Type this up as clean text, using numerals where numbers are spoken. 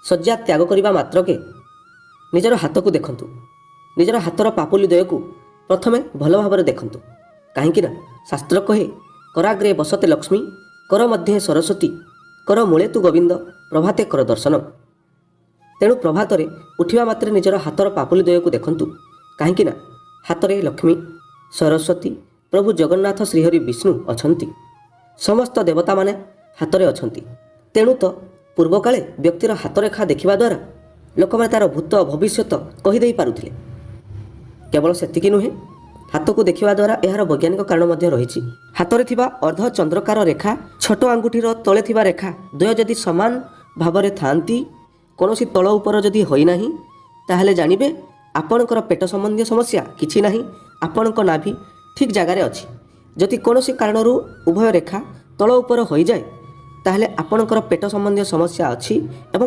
ଶଯ୍ୟା ତ୍ୟାଗ କରିବା ମାତ୍ରକେ ନିଜର ହାତକୁ ଦେଖନ୍ତୁ। ନିଜର ହାତର ପାପୁଲି ଦ୍ୱୟକୁ ପ୍ରଥମେ ଭଲ ଭାବରେ ଦେଖନ୍ତୁ। କାହିଁକି ନା ଶାସ୍ତ୍ର କହେ, କରାଗ୍ରେ ବସତେ ଲକ୍ଷ୍ମୀ, କର ମଧ୍ୟେ ସରସ୍ୱତୀ, କର ମୂଳେ ତୁ ଗୋବିନ୍ଦ, ପ୍ରଭାତେ କର ଦର୍ଶନ। ତେଣୁ ପ୍ରଭାତରେ ଉଠିବା ମାତ୍ରେ ନିଜର ହାତର ପାପୁଲି ଦ୍ୱୟକୁ ଦେଖନ୍ତୁ। କାହିଁକି ନା ହାତରେ ଲକ୍ଷ୍ମୀ, ସରସ୍ୱତୀ, ପ୍ରଭୁ ଜଗନ୍ନାଥ, ଶ୍ରୀହରି ବିଷ୍ଣୁ ଅଛନ୍ତି। ସମସ୍ତ ଦେବତାମାନେ ହାତରେ ଅଛନ୍ତି। ତେଣୁ ତ ପୂର୍ବକାଳେ ବ୍ୟକ୍ତିର ହାତରେଖା ଦେଖିବା ଦ୍ୱାରା ଲୋକମାନେ ତା'ର ଭୂତ ଭବିଷ୍ୟତ କହିଦେଇ ପାରୁଥିଲେ। କେବଳ ସେତିକି ନୁହେଁ, ହାତକୁ ଦେଖିବା ଦ୍ୱାରା ଏହାର ବୈଜ୍ଞାନିକ କାରଣ ମଧ୍ୟ ରହିଛି। ହାତରେ ଥିବା ଅର୍ଦ୍ଧଚନ୍ଦ୍ରକାର ରେଖା, ଛୋଟ ଆଙ୍ଗୁଠିର ତଳେ ଥିବା ରେଖା ଦ୍ୱୟ ଯଦି ସମାନ ଭାବରେ ଥାଆନ୍ତି, କୌଣସି ତଳ ଉପର ଯଦି ହୋଇନାହିଁ, ତାହେଲେ ଜାଣିବେ ଆପଣଙ୍କର ପେଟ ସମ୍ବନ୍ଧୀୟ ସମସ୍ୟା କିଛି ନାହିଁ, ଆପଣଙ୍କ ନାଭି ଠିକ୍ ଜାଗାରେ ଅଛି। ଯଦି କୌଣସି କାରଣରୁ ଉଭୟ ରେଖା ତଳ ଉପର ହୋଇଯାଏ, ତାହେଲେ ଆପଣଙ୍କର ପେଟ ସମ୍ବନ୍ଧୀୟ ସମସ୍ୟା ଅଛି ଏବଂ